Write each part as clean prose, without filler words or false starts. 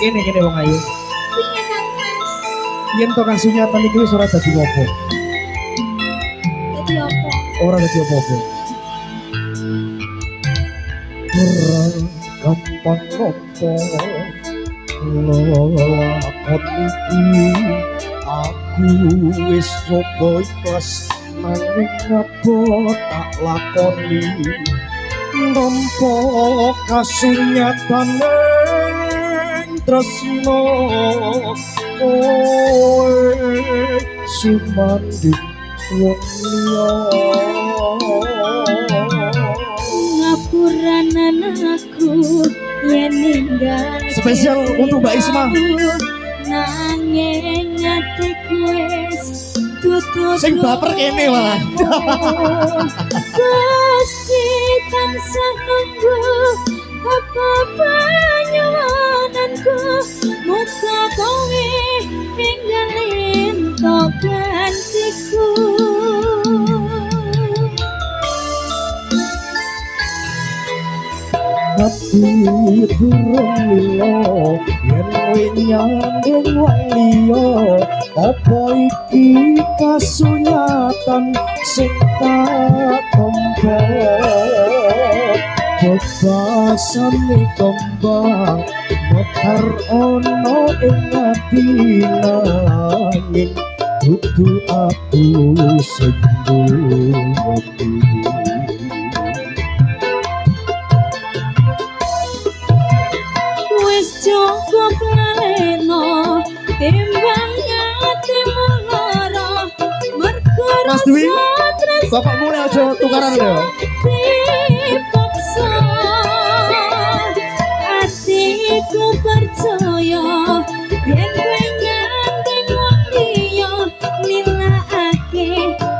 Kene wong ayu. Piye Kang Mas? Yen to kasunyatan iki wis ora dadi apa. Dadi apa? Ora dadi apa-apa. Ora gampang apa lakon iki aku wis nyoba ikhlas nanging apa tak lakoni nampa kasunyatane tresno kowe sumandhing wong liya. Ngapuranan aku yen ninggal. Spesial untuk Mbak Isma. Nanging atiku wis tutup. Sing baper kene malah. Gusti tansah nunggu apa panyuwunanku, muga kowe enggal entuk gantiku. Ati durung lilo yen kowe nyanding wong liya, apa iki kasunyatan sing tak tampa? Bebasane kembang mekar ana ing ati nanging dudu aku sing duweni. Wis cukup laleno timbang atimu lara mergo Mas Dwi, bapak mulai aja tukaran lho. Dipaksa atiku percaya yen kowe nyanding wong liya, nilakake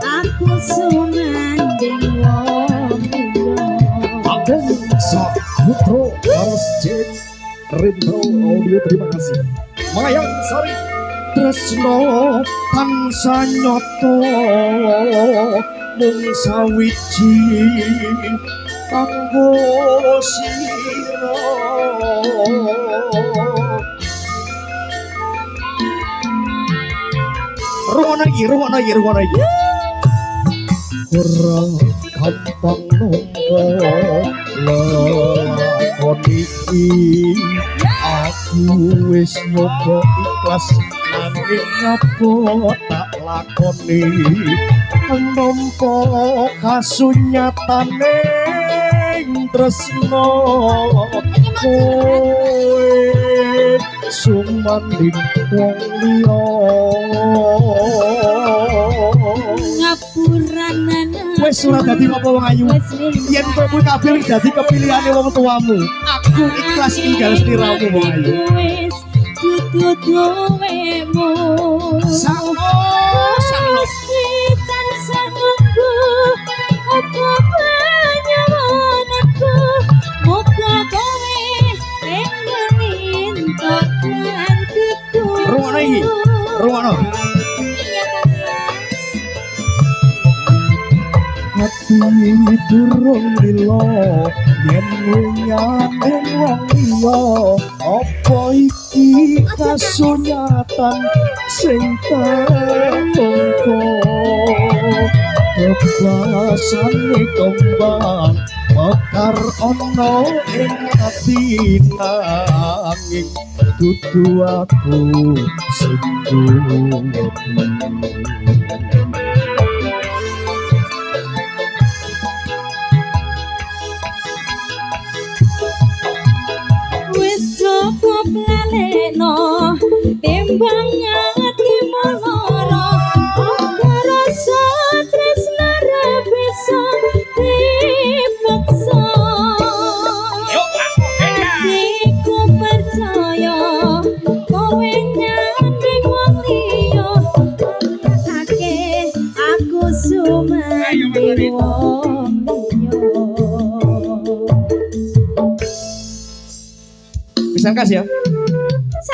aku sumanding wong liya. Agung Saputro Masjid Rinto Audio, terima kasih. Mayang Sari tresno tansah nyata mung sawiji kanggo sira. Rungono iki, rungono iki, rungono iki. Ora gampang nampa lakon iki, aku wis nyoba ikhlas nanging apa tak lakoni nampa kasunyatane tresno kowe sumandhing wong liya. Ngapuranan wis ora dadi apa wong ayu, yen kowe kuwi kabeh wis dadi kepilihane wong tuamu, aku ikhlas ninggal sliramu wong ayu. Wis dudu duwemu sakno sakno tansah nunggu apa panyuwunanku, muga kowe enggal entuk gantiku. Rungono iki, rungono. Iya Kang Mas. Ati durung lilo yen nyanding wong liya, apa iki kasunyatan sing tak tampa? Bebasane kembang mekar ana ing ati nanging dudu aku sing duweni. Wis cukup laleno timbang atimu lara, ora rasa tresna ra bisa dipaksa. Atiku percaya kowe nyanding wong liya, ake aku sumandhing wong liya. Bisa kasih ya?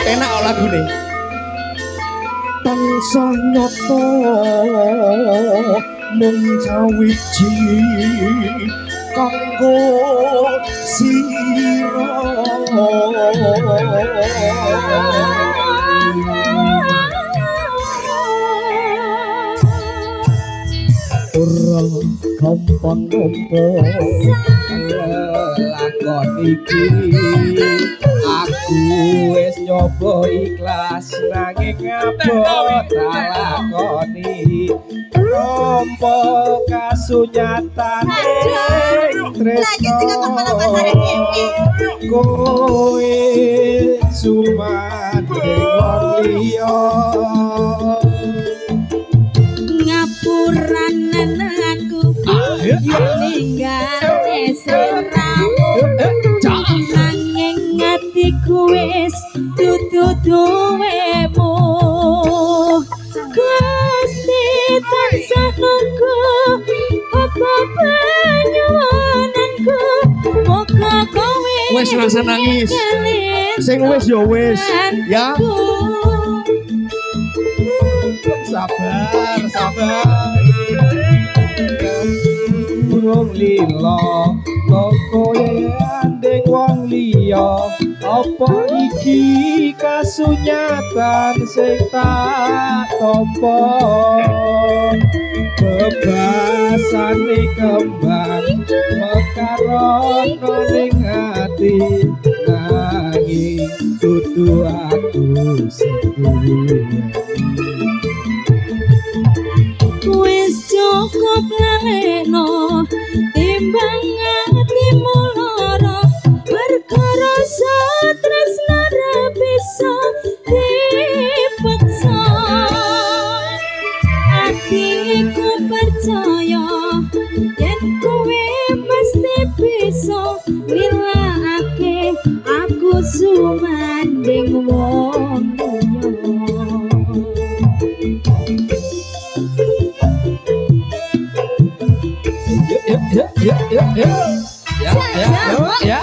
Enak kok lagune. Tansah nyata mung sawiji kanggo sira. Ora gampang nampa lakon iki, aku wis nyoba ikhlas nanging abot lakoni nampa kasunyatane tresno kowe sumandhing wong liya. Ngapuranen aku ninggal sliramu, nanging atiku wis dudu duwemu. Gusti tansah nunggu apa panyuwunanku, muga kowe wis rasa nangis. Sing wis ya wis ya. Sabar, sabar. Burung lila, kowe andeng wong liya. Apa iki kasunyatan sing tak tampa? Bebasane kembang mekar ana ning ati, nanging dudu aku sing duweni. Wis cukup laleno timbang atimu lara, perkara tresna ra bisa dipaksa. Atiku percaya yen kowe mesti bisa nilakake aku sumandhing wong liya. Ya ya ya ya ya ya.